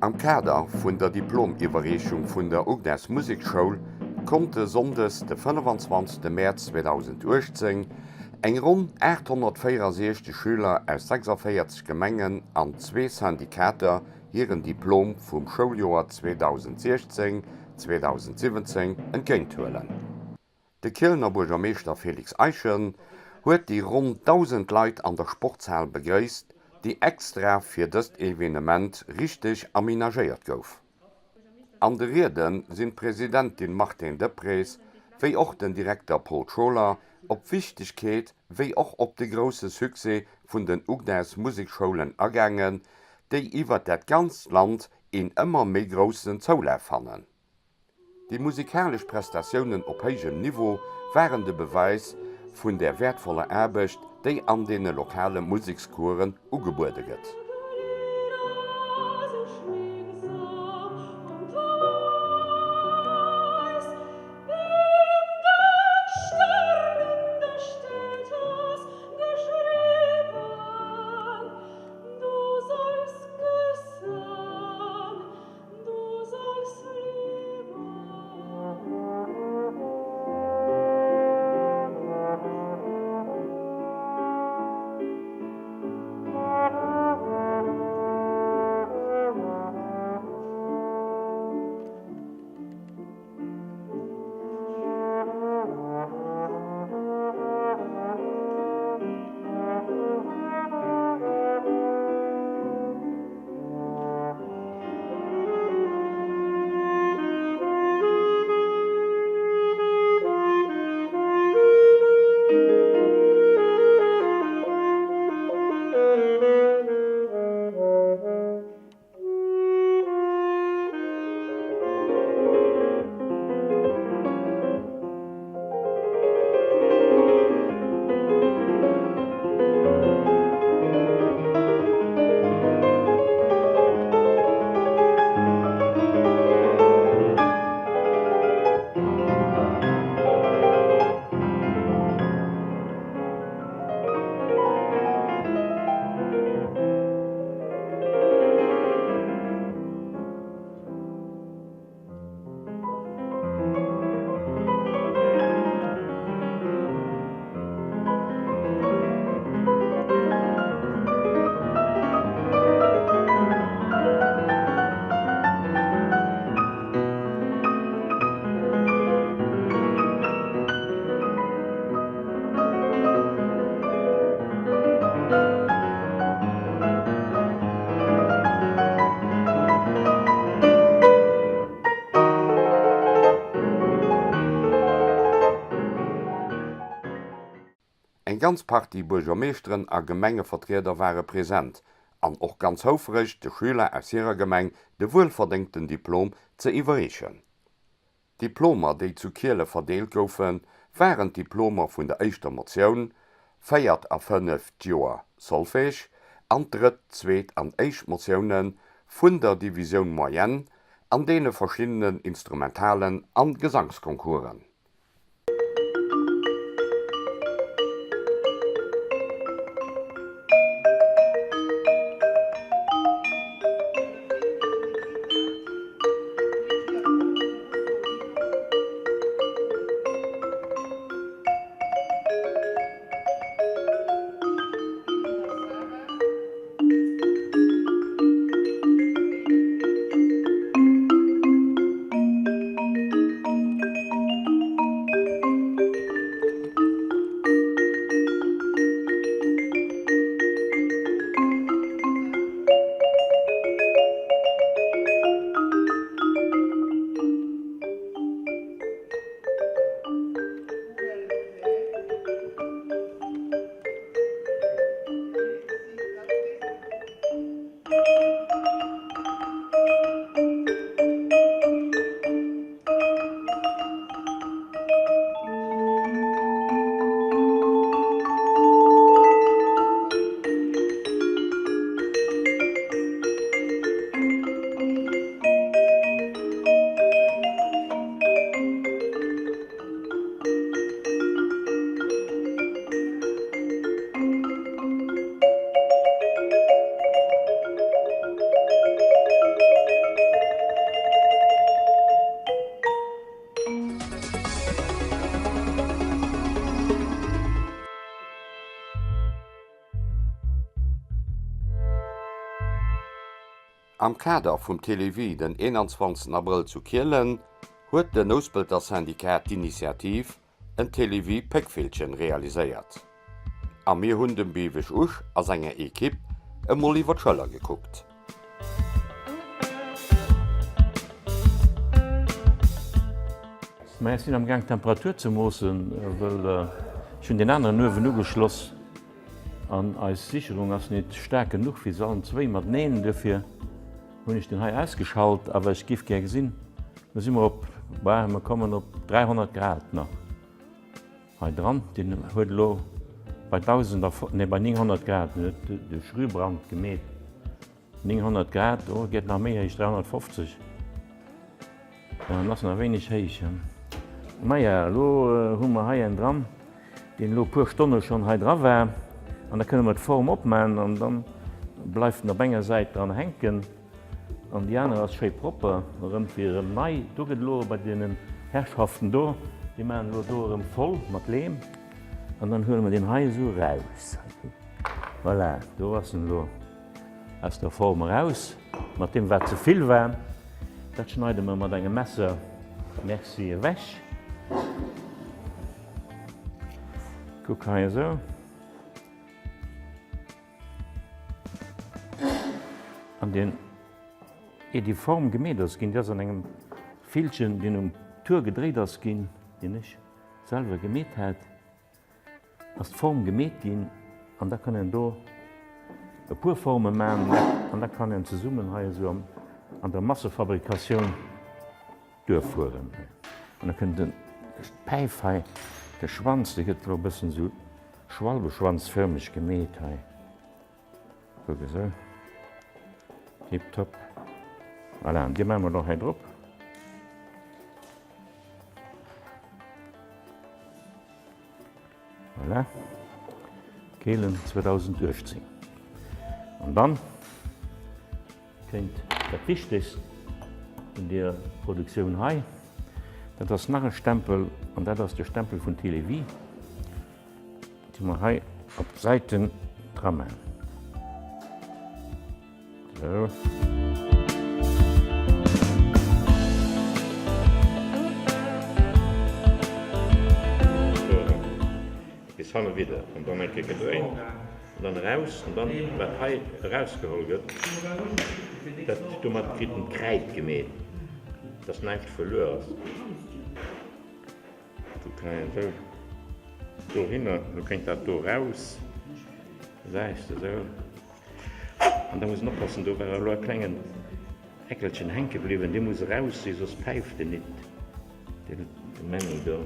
Am Kader vun der Diplomiwwerreechung vun der UGDAS Musekschoul konnte sonndes de 25 Mäerz 2018 eng ronn 864 Schüler aus 46 Gemengen an zwee Syndikater hiren Diplom vum Schouljoer 2016, 2017 entgéint huelen. De Kielener Buergermeeschter Félix Eischen huet déi ronn 1.000 Leit an der Sportshal begréisst, déi extra fir dëst Evenement richteg amenagéiert gouf. An de Riede sinn d'Presidentin Martine Deprez wéi och den Direkter Paul Scholer op d'Wichtegkeet wéi och op de grousse Succès vun den UGDAS Museksschoulen agaangen, déi iwwert dat ganzt Land een ëmmer méi groussen Zoulaf fannen. Déi musikalesch Prestatiounen op héijem Niveau waren de Beweis vun där wäertvoller Aarbecht, déi an deene lokale Musekscoursen ugebuede gëtt. Eng ganz Partie Buergermeeschteren a Gemengevertrieder ware present an och ganz houfreg, de Schüler aus hirer Gemeng de wuelverdéngten Diplom ze iwwerreechen. D'Diplomer, déi zu Kiele verdeelt goufen, waren d'Diplomer vun der éischter Motioun, véiert a fënneft Joer Solfège, an d'drëtt, zweet an éischt Motioune vun der Divisioun Moyenne an deene verschiddenen instrumentalen an Gesangsconcoursen. Am Kader vum Télévie den 21 Abrëll zu Kielen huet den Nouspelter Syndicat d'Initiative en Télévie Péckvillchen realiséiert. A mir hunn dem Biwesch Usch a senger Equipe emol iwwer d'Schëller gekuckt. Maja, ech sinn am gaang d'Temperatur ze moossen, wëll ech hunn deen aneren Uewen ugeschloss an eis Sicherung ass nit staark genuch fir se allen zwéi mateneen. Duerfir hunn ech den hei ausgeschalt, awer ech giff gär gesinn, do si mer op, bah, mer kommen op 300 Grad nach hei dran. Deen huet elo bei 1000 a, nee bei 900 Grad, en huet de Schrühbrand gemeet. 900 Grad, oh et geet nach méi héich, 350, en ass nach e wéineg héich. Maja, elo hu mer hei en dran, deen elo e puer Stonne schonn hei dra war, an da kënne mer d'Form opman an dann bleift en op enger Säit dran hänken an déi aner ass schéi propper erëm fir erëm nei. Do gëtt elo bei deenen Herrschaften do, déi maachen elo do erëm voll mat Leem an dann huele mer deen hei esou eraus. Voilà, do ass en elo. Aus der Form eraus, mat deem wat ze vill war, dat schneide mer mat engem Messer, merci, ewech. Kuck hei esou. An deen, ier déi Form gemeet ass ginn, déi ass an engem Villchen, deen um Tour gedréit ass ginn, deen ech selwer gemeet hat. Ass d'Form gemeet ginn an da kann een do e puer Forme man an da kann een zesummen hei esou an der Massefabrikatioun duerfueren. An da kënnt den d'Päif hei, de Schwanz, dee gëtt elo e bëssen esou schwalbeschwanzförmeg gemeet hei. Kuck esou. Tiptop. Voilà, an déi maache mer elo hei drop. Voilà. Keelen 2018. An dann kéint dat Wichtegst vun deer Produktioun hei, dat ass nach e Stempel, an dat ass de Stempel vun Télévie, dee mer hei op d'Säiten dra man. Sou. Bis hanne widder an dann eng Kéier gedréint an dann eraus an dann wat hei erausgeholl gëtt, dat domat kritt en d'Kräid gemeet, dass näischt verluer ass. Kuck hei esou dohinner, lo kéint dat do raus, gesäis de esou. An da muss en oppassen, do war elo e klengen Eckelchen hänke bliwwen, dee muss eraus sinn, soss päift en nit, de Männi do.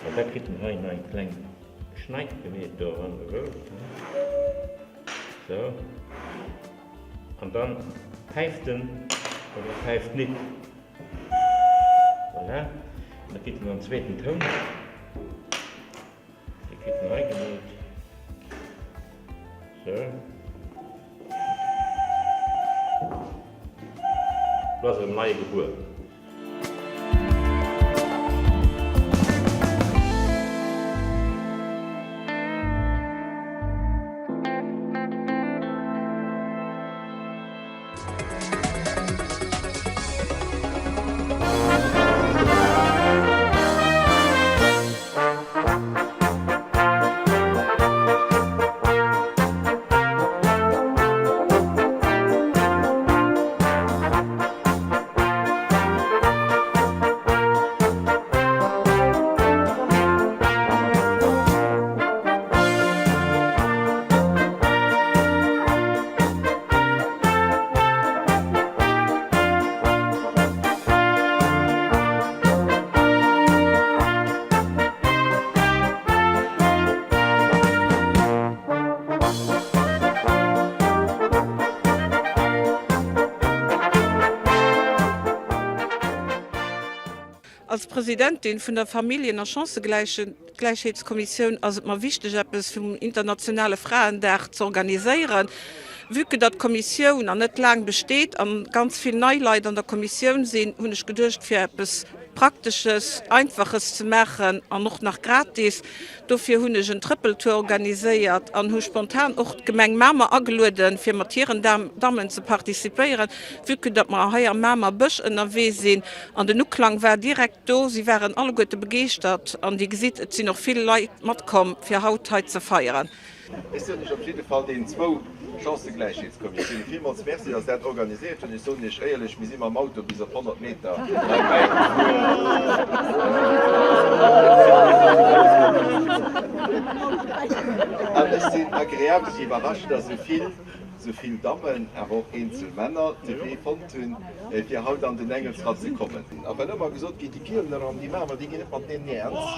An da kritt en hei nach eng kleng Schneid gemeet do eran, esou, sou. An dann päift en oder e päift nit. Voilà, an da kritt en en zweeten Toun. Dee kritt en hei gemeet. Sou. Lo ass erëm neie gebuer. Als Presidentin vun der Familljen a Chancëgläichheetskommissioun ass et mer wichteg, eppes vum internationale Fraendag z'organiséieren. Vue que datt d'Kommissioun nach net laang besteet an ganz vill nei Leit an der Kommissioun sinn, hunn ech geduecht fir eppes Praktesches, Einfaches ze maachen an och nach gratis. Dofir hunn ech en Trëppeltour organiséiert an hu spontan och d'Gemeng Mamer agelueden, fir mat hiren Dammen ze participéieren, vue que datt mer hei am Mamer Bësch ënnerwee sinn. An den Uklang war direkt do, si waren alleguerte begeeschtert an Dir gesitt, et sinn och vill Leit matkomm, fir haut hei ze feieren. Ech soen Iech op jidde Fall deenen zwou Chancëgläichheetskommissiounen villmools Merci, dass se dat organiséiert hunn. Ech soen Iech éierlech, mir si mam Auto bis op 100 Meter heibäi gefuer. An ech sinn agreabel iwwerrascht, dass esou vill, esou vill Dammen, awer och eenzel Männer de Wee fonnt hunn, fir haut an den Engelsratt ze kommen. A well ëmmer gesot gétt, déi Kielener an déi Mamer, déi ginn net mateneen eens.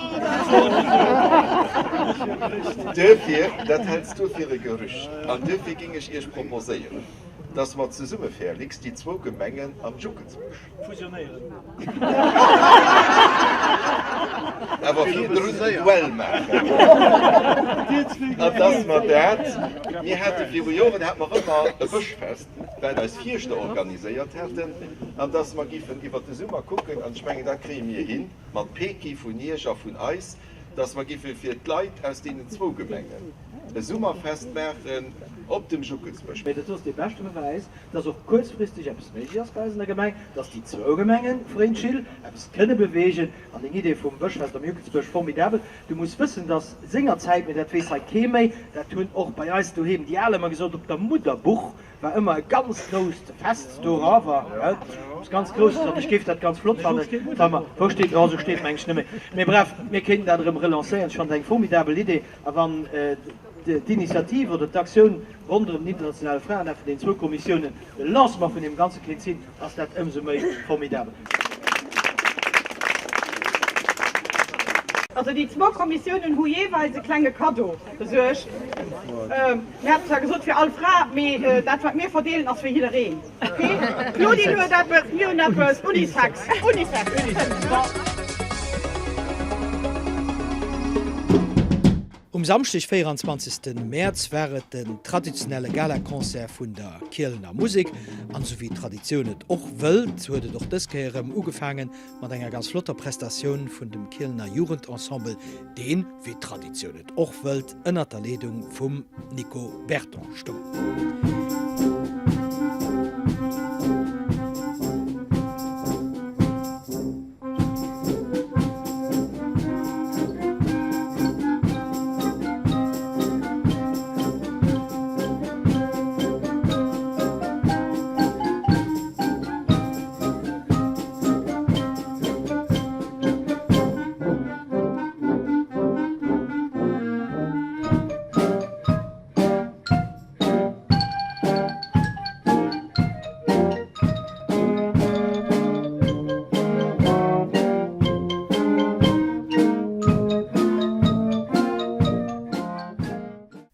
Duerfir, dat häls du fir e Gerücht. An duerfir géing ech Iech proposéieren, dass mer zesumme Félix, déi zwou Gemengen am Juckelsbësch. Fusionéieren. Awer virdrun en Duell maachen. An dass mer dat, mir hate viru Joren, hate mer ëmmer e Bëschfest, wat eis Fierschter organiséiert haten, an dass mer giffen iwwert de Summer kucken, an ech mengen, dat kréie mir hin, mat Peki vun Iech a vun eis, dass mer giffe fir d'Leit aus deenen zwou Gemengen e Summerfest maachen op dem Juckelsbësch. Mee dat ass dee beschte Bewäis, dass och kuerzfristeg eppes méiglech ass bei eis an der Gemeng, dass déi zwou Gemengen, Fréntschill, eppes kënne beweegen. An deng Idee vum Bëschfest am Juckelsbësch, formidabel. Du muss wëssen, dass sengerzäit, mee dat weess hei kee méi, dat hunn och bei eis doheem déi Al ëmmer gesot, op der Mudderbuch war ëmmer e ganz grousst Fest dorawer, eppes ganz Grousses, an ech géif dat ganz flott fannen, wa mer, wou steet, oh, esou steet mengen ech net méi, mee bref, mir kéinten dat erëm relancéieren. Ech fannen dat eng formidabel Idee, a wann d'Initiativ oder d'Aktioun ronderëm den internationale Fraendag vun deenen zwou Kommissiounen de Lancement vun deem Ganze kéint sinn, ass dat ëmsou méi formidabel. Also déi zwou Kommissiounen hu jeeweils e klenge Kaddo besuergt. Mir haten zwar gesot fir all Fra, mee dat wat mir verdeelen ass fir jiddereen. Ok? D'Claudine huet eppes, mir hunn eppes, Unisex, Unisex, Unisex. Um Samschdeg 24 Mäerz war et den traditionelle Galaconcert vun der Kielener Musek. An esou wéi d'Traditioun et och wëllt, huet et och dës Kéier erëm ugefaange mat enger ganz flotter Prestatioun vun dem Kielener Jugendensemble, deen, wéi d'Traditioun et och wëllt, ënnert der Leedung vum Nico Berton stoung.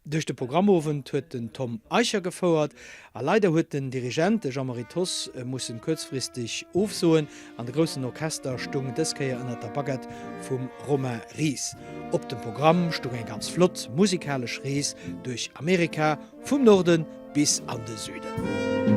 Duerch de Programmowend huet den Tom Eicher gefouert a leider huet den Dirigent, de Jean-Marie Thoss, mussen kuerzfristeg ofsoen an de groussen Orchester stung dës Kéier ënnert der Baguette vum Romain Ries. Op dem Programm stung eng ganz flott musikalesch Rees duerch Amerika, vum Norden bis an de Süden.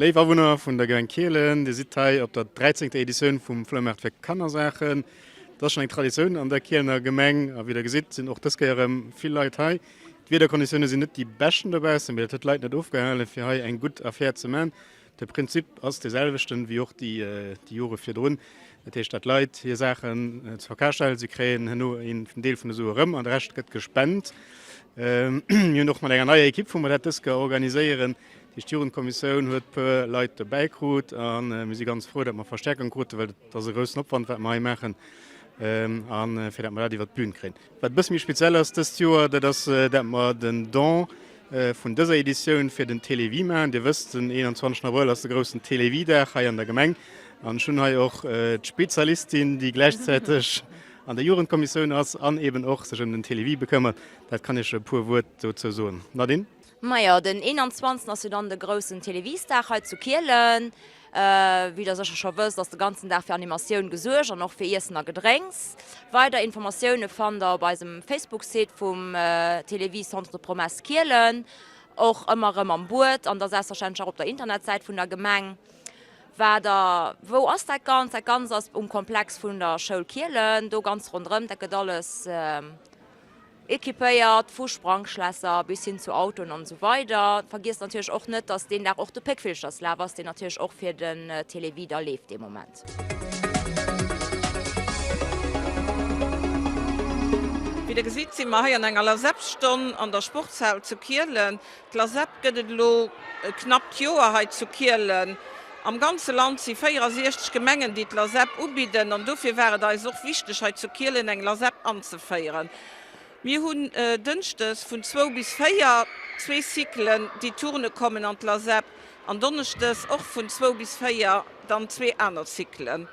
Léif Awunner vun der Gemeng Kielen, Dir sidd hei op der 13. Editioun vum Floumaart fir Kannersaachen. Dat ass schonn eng Traditioun an der Kielener Gemeng a wéi der gesitt, sinn och dës Kéier erëm vill Leit hei. D'Wiederkonditioune sinn net déi beschten dobaussen, mee dat huet d'Leit net ofgehalen, fir hei eng gutt Affär ze man. De Prinzip ass dee selwechten wéi och déi Jore virdrun. Dat heescht, datt Leit hir Saachen zur Verkaf stellen, si kréien herno een Deel vun de Sue erëm an de Rescht gëtt gespent. Mir hunn och mat enger neier Ekipp, wou mer dat dës Kéier organiséieren. Dat heescht, d'Jugendkommissioun huet e puer Leit dobäi krut a mir si ganz frou, datt mer Verstäerkung kruten, well et ass e groussen Opwand, wat mer hei maachen a fir datt mer dat iwwert d'Bün kréien. Wat e bësse méi speziell ass dëst Joer, dat ass, dat mer den Don vun dëser Editioun fir den Télévie maachen. Dir wësst, den 21 Abrëll ass de groussen Télévie-Dag hei an der Gemeng an ech hunn hei och d'Spezialistin, déi gläichzäiteg an der Jugendkommissioun ass an eben och sech ëm den Télévie bekëmmert. Dat kann Iech e puer Wuert dozou soen. Nadine? Majo, den 21 ass jo dann de groussen Téléviesdag hei zu Kielen. Wéi der sécher scho wësst, ass de ganzen Dag fir Animatioun gesuergt an och fir Iessen a Gedrénks. Weider Informatioune fannt der op eisem Facebook-Site vum Télévie Centre de Promesses Kielen, och ëmmer erëm am Buet an da selbstverständlech och op der Internetsäit vun der Gemeng. Wat a wou ass dat Ganzt? Dat Ganzt ass um Komplex vun der Schoul Kielen, do ganz ronderëm. Dat gëtt alles Equipéiert vu Sprangschlässer bis hin zu Autoen an esou weider. Vergiesst natierlech och net, dass deen Dag och de Péckvillcherslaf ass, deen natierlech och fir den Télévie da leeft dee Moment. Wéi der gesitt si mer hei an enger Lasep-Stonn an der Sportshal zu Kielen. D'Lasep gëtt et elo e knappt Joer hei zu Kielen. Am ganze Land si 64 Gemengen, déi d'Lasep ubidden an dofir war et eis och wichteg, hei zu Kielen eng Lasep anzeféieren. Mir hunn dënschdes vun zwou bis 4 zwee Cyclen, déi tourne kommen an d'Lasep an donneschdes och vun zwou bis 4 dann zwee aner Cyclen.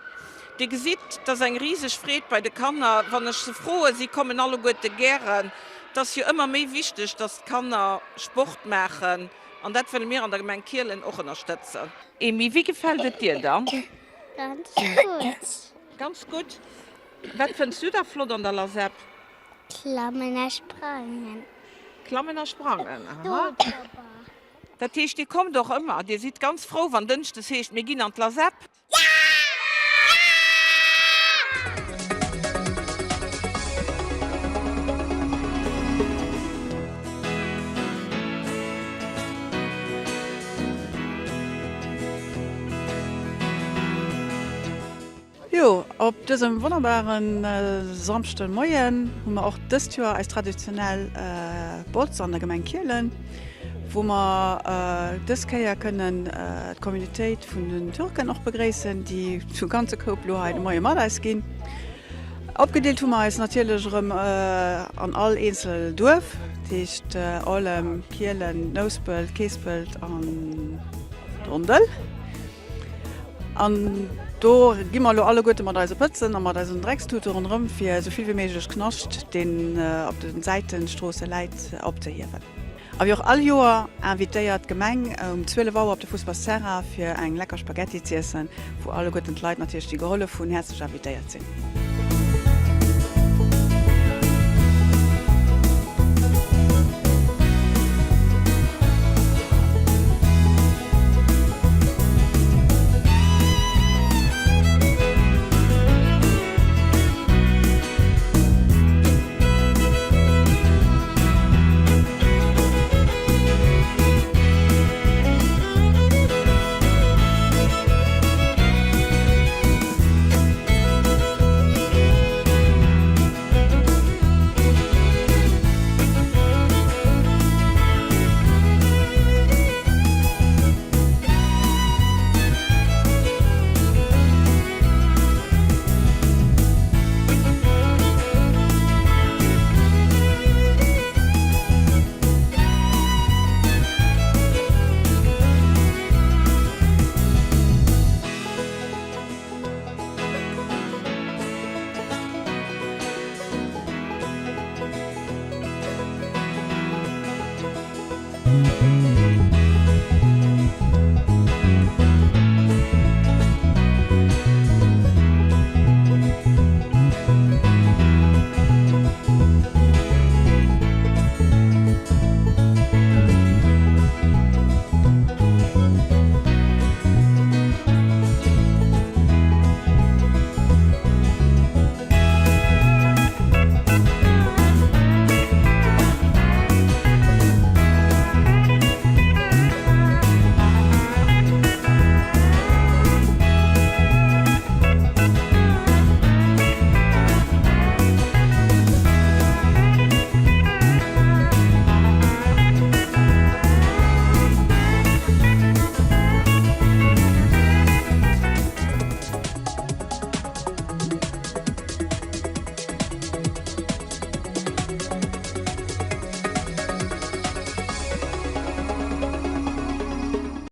Dir gesitt, 't ass eng riseg Freed bei de Kanner, wann ech se froen. Si kommen alleguerte gären. 't ass jo ëmmer méi wichteg, dass d'Kanner Sport maachen an dat wëlle mir an der Gemeng Kielen och ënnerstëtzen. Emy, wéi gefält et dir dann? Ganz gutt. Ganz gutt. Wat fënns du da flott an der Lasep? Klammen a sprangen. Klammen a sprangen, aha. Dat heescht, dir kommt och ëmmer? Dir sidd ganz frou, wann dënschdes heescht, mir ginn an d'Lasep? Jo, op dësem wonnerbare Samschde Moien hu mer och dëst Joer eis traditionell Botz an der Gemeng Kielen, wou mer dës Kéier kënnen d'Communautéit vun den Türken och begréissen, déi zu ganze Koup lo hei de Moie mat eis ginn. Opgedeelt hu mer eis natierlech erëm an all eenzel Duerf, dat heescht Aulem, Kielen, Nouspelt, Keespelt an Rondel. An do gi mer elo alleguerte mat eise Pëtzen a mat eisen Dreckstute ronderëm, fir esou vill wéi méiglech Knascht, deen op de Säitestroosse läit, opzehiewen. A wéi och all Joer invitéiert d'Gemeng um 12 Auer op de Fussballsterrain, fir eng lecker Spaghetti z'iessen, wou alleguerten d'Leit natierlech, déi gehollef hunn, häerzlech invitéiert sinn.